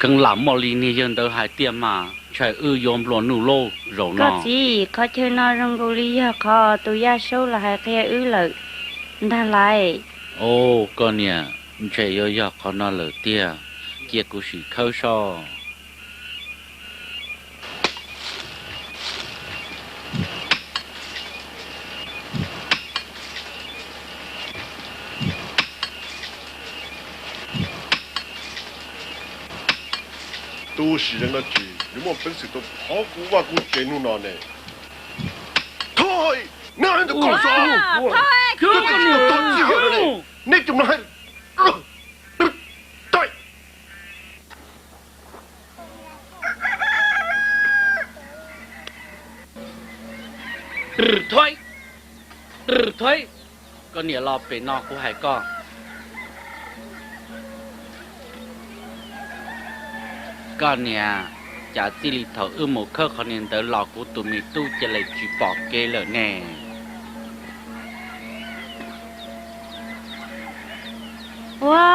Lam muaj li niag yawg ntawd hais tiag mas ntshai wb yuav nplua nuj lauj zaum no. Koj txiv, qhov chaw no zoo nkaus li yog qhov tus Yaj Saub los hais qhia wb lawm ntag lauj. Au, koj niam, ntshe yuav yog qhov no lawm tiag, cia kuv sim khawb soj. Tus sim zeej no tsis yuav muaj peev xwm tau phov kuv vaj kuv tsev hnub no ne. Thov, nej tus koj so, nej tus no. Thov, thov, koj niam, los pem no kuv hais koj. Koj niam, cas txij li thaum wb mus khawb qhov niag ntawd los kuv tus me tub cia li tsis pom kev lawm ne? Ua,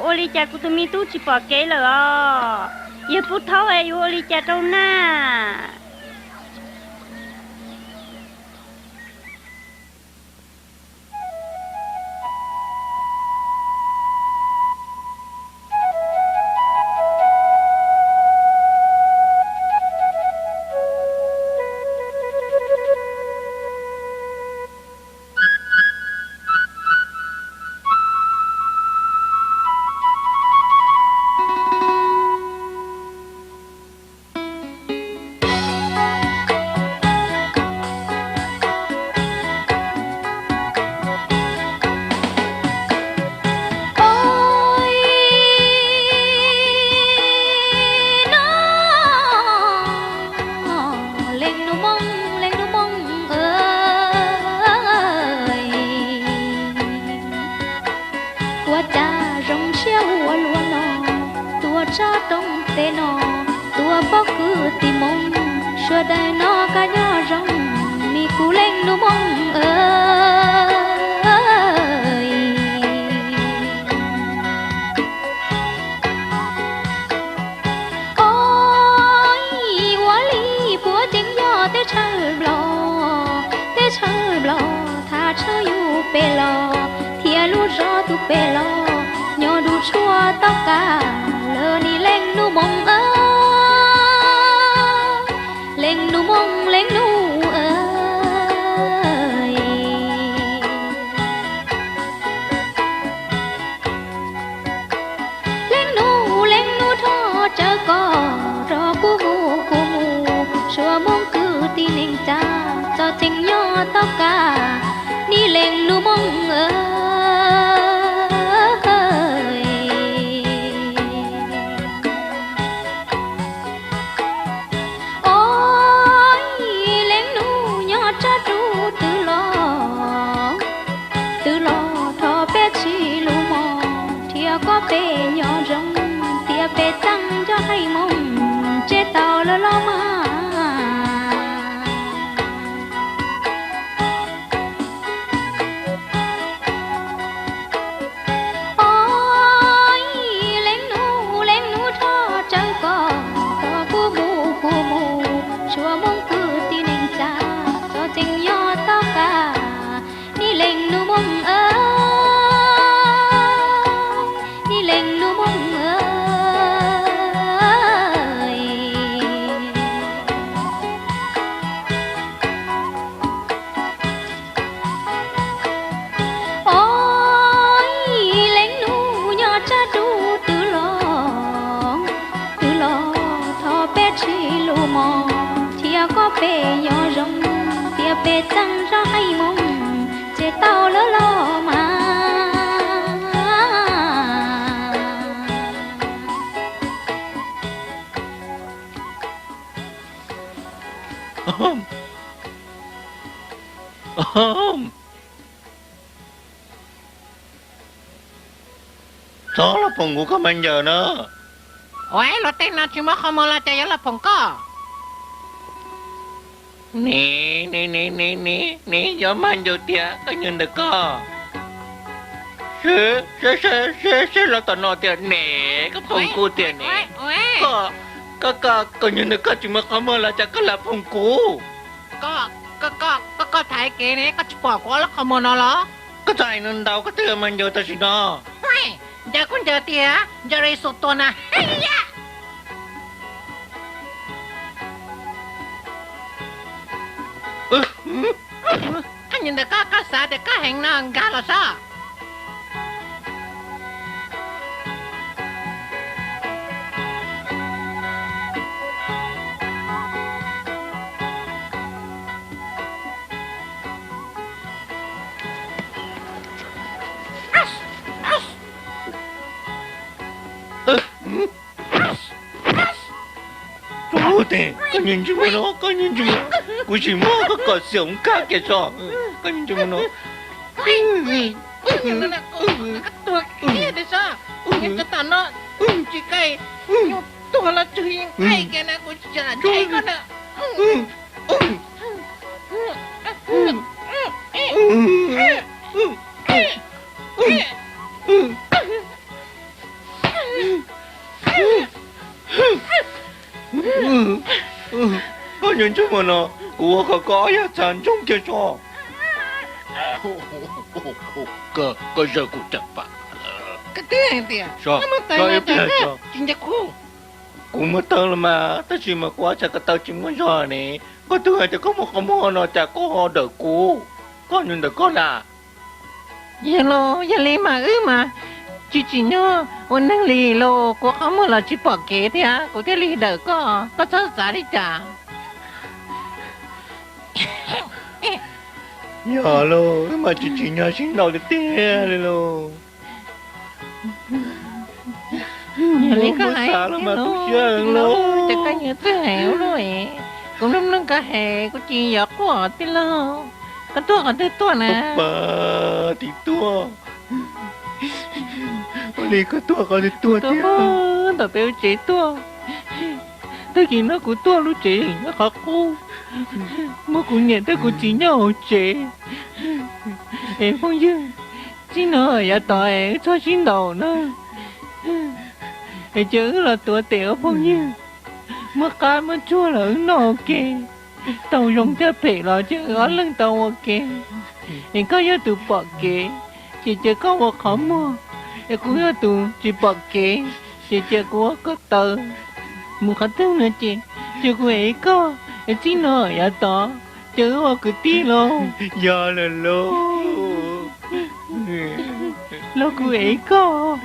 ua li cas kuv tus me tub tsis pom kev lawm os? Yawg Pub Thaub, yuav ua li cas rau na? Leej nus Hmoob, leej nus Hmoob, ua cas zoo siab ua luaj no, tuaj tsob roob teb no, tuaj pab kwv tij Hmoob, sawv daws noj kab nyob zoo, mi kuv leej nus Hmoob. Ua li puav tseeb yog teb chaws Nplog, teb chaws Nplog thaj tsam yus pem los, thiab lub zos tus pem los, nyob nruab tshuaj toj kas lawm ni leej nus Hmoob, leej nus Hmoob, leej nus. Leej nus, leej nus, rov tsawv koj, rov kuv mus kuv mus, suav Hmoob kwv tij neej tsa, txom txeeb nyob toj kas, ni leej nus Hmoob. Ua, leej nus nyob tsab rub twg los, twg los thov peb tsis lus mos, thiab kom peb nyob zoo, tias peb txeeb zog hais Hmoob, tseg tau lawm los mas. Ua, leej nus, leej nus, rov tsawv koj, rov kuv mus kuv mus, suav Hmoob kwv tij neej tsa, txom txeeb nyob toj kas, ni leej nus Hmoob, ni leej nus Hmoob. Ua, leej nus nyob tsab rub twg los, twg los thov peb tsis lus mos, thiab kom peb nyob zoo, tias peb txeeb zog hais Hmoob, tseg tau lawm los mas. Txhob los phoom kuv koj mas ncaws na. Ua, luag tej no tsis muaj qhov muag los cas yuav los phoom koj? Ne, ne, ne, ne, ne, yuav mas ncaws tiag koj ncaws ntawm koj. Seb, seb, seb, seb los tom no tiag ne, koj phoom kuv tiag ne. Koj, koj, koj, koj nyuag ntawm koj tsis muaj qhov muag los cas koj lam foom kuv? Koj, koj, koj, koj thaiv kev ne, koj tsis pom kuv ob lub qhov muag no los? Koj txhob hais no ntau, koj twb mas ncaws tam sim no. Ncaws kuj ncaws tiag, ncaws li xu tua na. Koj nyuag ntawm koj, koj xav tias koj heev no nkag los sob. Tus tes, koj niag ntsej muag no, koj niag ntsej muag, kuv sim muab koj kom xyaum nkag kiag tso, koj niag ntsej muag no. Tam no tsis kaj, tuag los tseg, kuv tsis lam ntshai koj na. Koj niag ntsej muag no, kuv ua kom koj ob yam txha ntsoog kiag tso. Koj zawm kuv caj pas. Koj twb hais tias koj muaj tais no ces koj tsis nco qab. Kuv muaj taw los mas, tab sis mas kuv ob txhais ko taw tsis muaj zog ne. Koj twb hais tias koj muaj qhov muag no cas koj ho dawm kuv, koj nyob ntawm koj na. Yog los yog li mas wb mas tsis tsim nyog ua neeg li los, kuv qhov muag los tsis pom kev thiab kuv thiaj li dawm koj, koj txhob xav li cas. Yog los wb mas tsis tsim nyog sib ntaus tiag tiag li los. Yog li koj hais los mas tu siab los, ces koj yuav txawj hais ua luaj. Kuv mloog mloog koj hais kuv tsis yuav quaj tij laug. Koj tuaj qhov twg tuaj na? Tim tuaj. Ua li koj tuaj qhov twg tuaj thiab? Ntawm peb lub tsev tuaj. Tag kis no kuv tuaj lub tsev nyob qhov qub, muaj kuv niam thiab kuv txiv nyob hauv tsev. Es phooj ywg, txij no yav tod es wb txhob sib ntaus na. Es cia wb los tuav tes ua phooj ywg. Muaj qab muaj tsuag los wb noj ua ke, tau zoo thiab phem los cia wb ob leeg tau ua ke. Es koj yog tus pom kev, ces cia koj ua qhov muag. Es kuv yog tus tsis pom kev, ces cia kuv ua ko taw. Mus qhov twg no ces cia kuv ev koj, es txij no yav tod ces wb ua kwv tij lauj. Yog lawm lauj. Los kuv ev koj.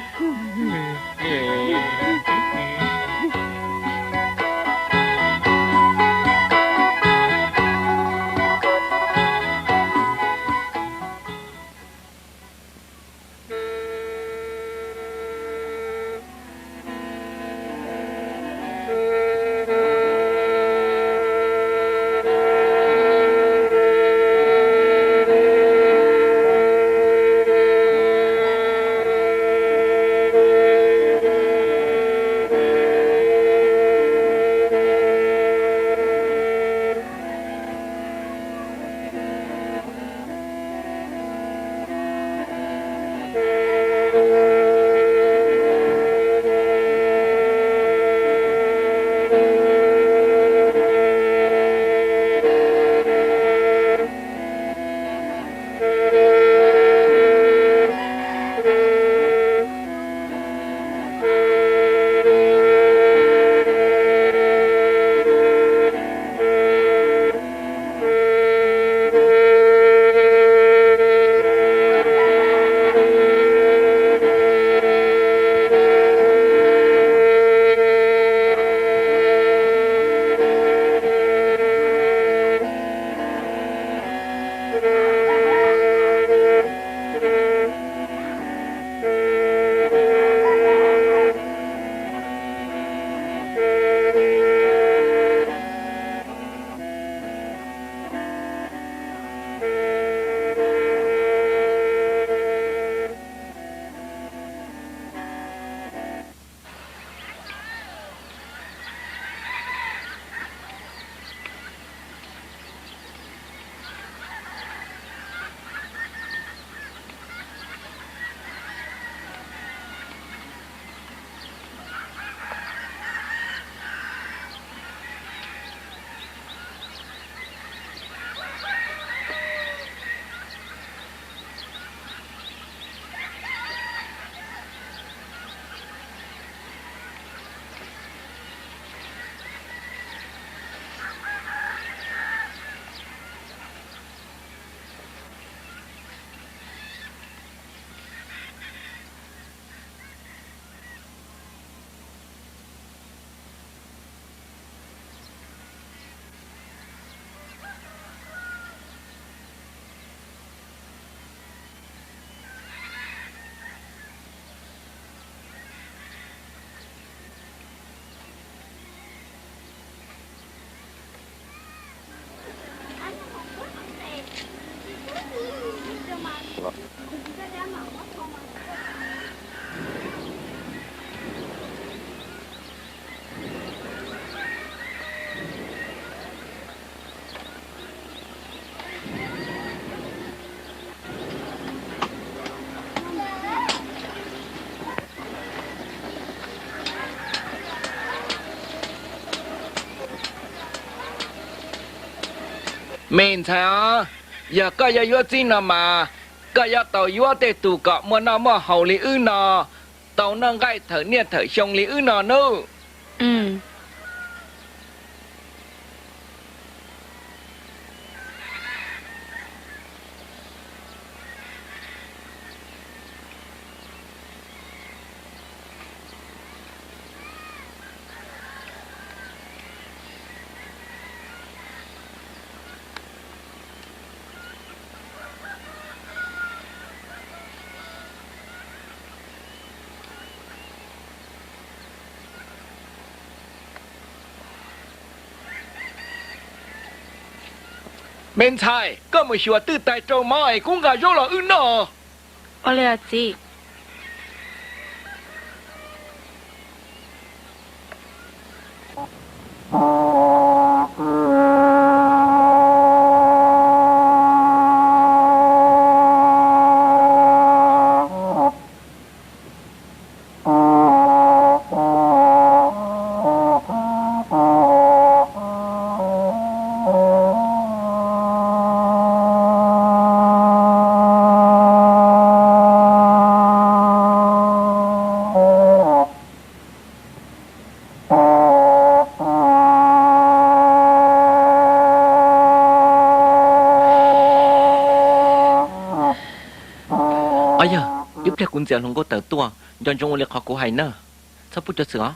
Me ntxhais os, yog koj yuav yuav txiv no mas, koj yuav tau yuav tej tus kom muaj noj muaj haus li wb no, tau noj nqaij thawm niaj thawm xyoo li wb no nawb. Me ntxhais, koj mus xyuas twj tais rau mov es kub nqa zaub los wb noj. Ua li os txiv. Ob yog, ib pliag kuv ntxias hluas nkauj tawm tuaj, nco ntsoov ua li qhov kuv hais na. Txhob pub cov xwm os.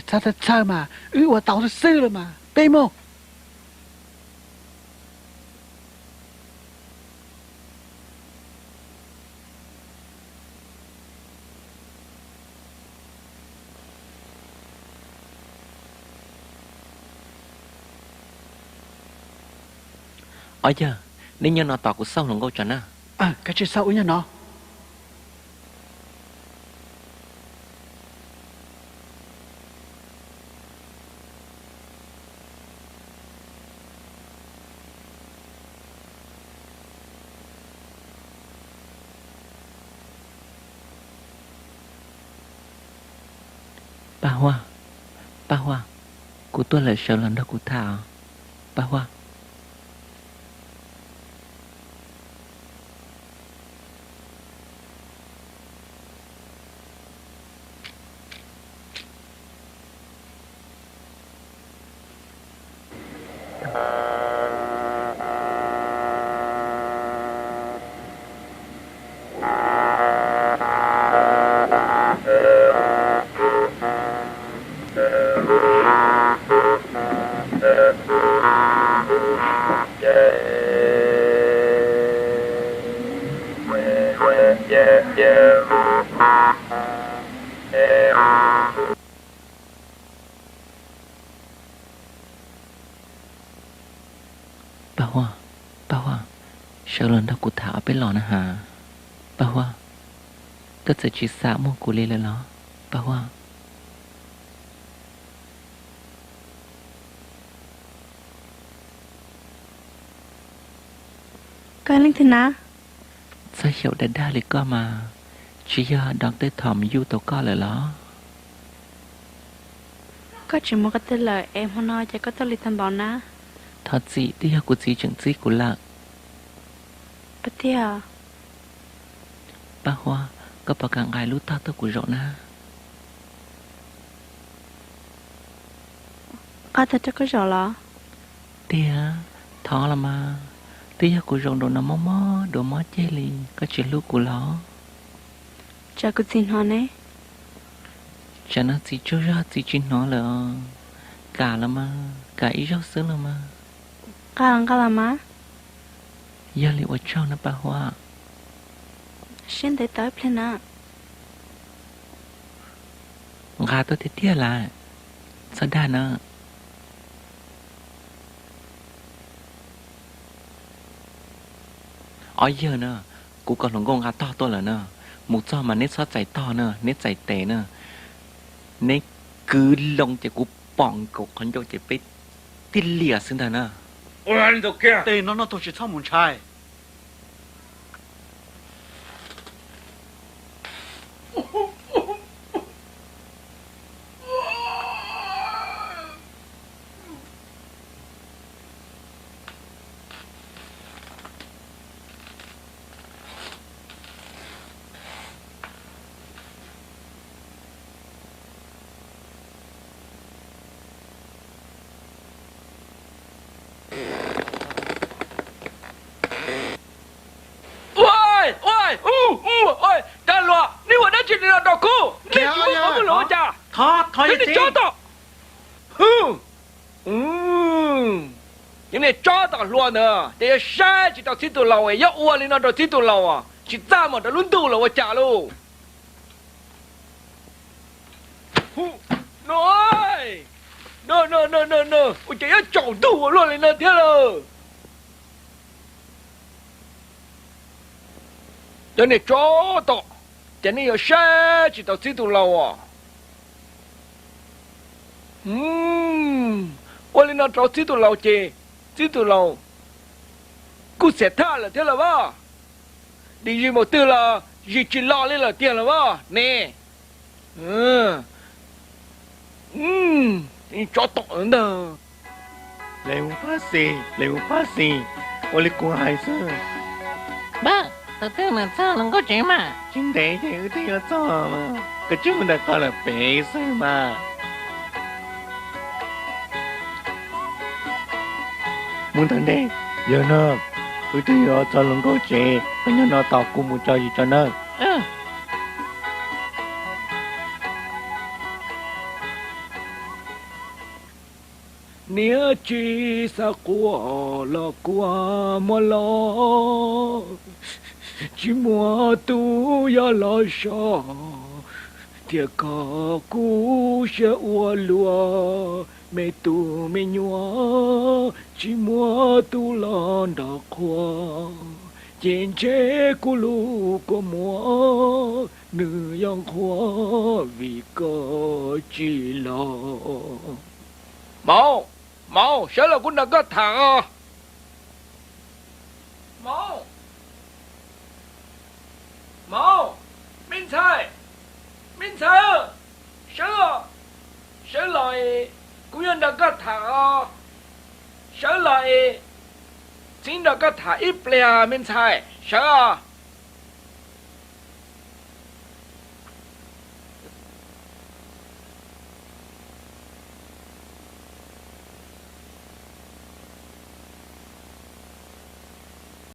Txhawj txhawj mas, wb ua tau xwb xwb los mas, peb mus. Ob yawg, nej nyob no tos kuv xauj hluas nkauj tso na. Kav tsij xauj, wb nyob no. Paj Huaj, Paj Huaj, kuv tuaj lawm, sawv los nrog kuv tham os, Paj Huaj. Paj Huaj, Paj Huaj, sawv los nrog kuv tham ob peb los na has. Paj Huaj, koj txawm tsis xam muaj kuv li lawm los, Paj Huaj? Koj leej twg na? Txog xyaum dag dag li koj mas, tsis yog doctor Thom yuj tau koj lawm los? Koj tsis mus qhov twg lawm es hmo no ces koj tuaj li tag npaum na? Thov txim, twb yog kuv txiv tseem txib kuv lawm. Puas tiag? Paj Huaj, koj puas kam nqa lub tog tuaj kuv zaum na? Nqa tog rau koj zaum los? Tiag, thov los mas. Twb yog kuv zaum nraum no mob mob duav mob ceg li, koj tsis hlub kuv los? Tsam kuv txiv hnov ne. Tsam no txiv tsaug zog txiv tsis hnov lawm os. Kam los mas, kam ib zaug xwb los mas. Nqa los, nqa los mas. Yog li ua tsaug na Paj Huaj. Siab ntev tau ib pliag na. Nqa tuaj tiag tiag lawm, txhob dag na. Ob yawg na, kuv kom hluas nkauj nqa tog tuaj lawm na, mus txog mas neb txhob txais tog na, neb txais tes na. Neb kwv loo ces kuv pom nkaus qhov ncauj ces peb tib liam xwb ntag na. Tes no noj tag tsis txhob mus ntshai. Ua, ua, ua, Dab Luag, nej ua dab tsi li no rau kuv? Nej tsis muab qhov muag los ua cas? Thov, thov nej tso tom. Cov niag tsov tom hluas ntawd, ces yuav saib tsis tau txib tus laus, yuav ua li no rau txib tus laus, tsis txaj muag rau lub ntuj los ua cas lauj. No, no, no, no, no, ua cas yuav tsaus ntuj ua luaj li no thiab lawm? Cov niag tsov tom, ces nej yuav saib tsis tau txib tus laus os. Ua li no rau txib tus laus ces txib tus laus kuj xiam thaj lawm thiab los as. Dim zis npaum twg los zis tsis los li lawm tiag los as ne. Tsov tom ntag. Leej Mus Phab Xis, Leej Mus Phab Xis, ua li kuv hais xwb. Npawg, tus twg mam txog hluas nkauj tsev mas? Tsis ntev ces wb twb yuav txog, koj tsuas mus ntawm koj lawm pem xwb mas. Mus ntawm ntej, yog no, wb twb yuav txog hluas nkauj tsev, koj nyob no tos kuv mus tso zis tso nawb. Niam tsis xav quaj los kuaj muab los, tsis muaj tus yog los so, thiaj kom kuv siab ua luaj. Me tub me nyuam tsis muaj tus los nrog qhuas, ces ntshe kuv lub kua muag nws yuav nqhuab vim koj tsis los. Maum, Maum, sawv los kuv nrog koj tham os. Maum, Maum, me ntxhais, me ntxhais, sawv, sawv los es kuv yuav nrog koj tham os. Sawv los es txiv nrog koj tham ib pliag me ntxhais, sawv os.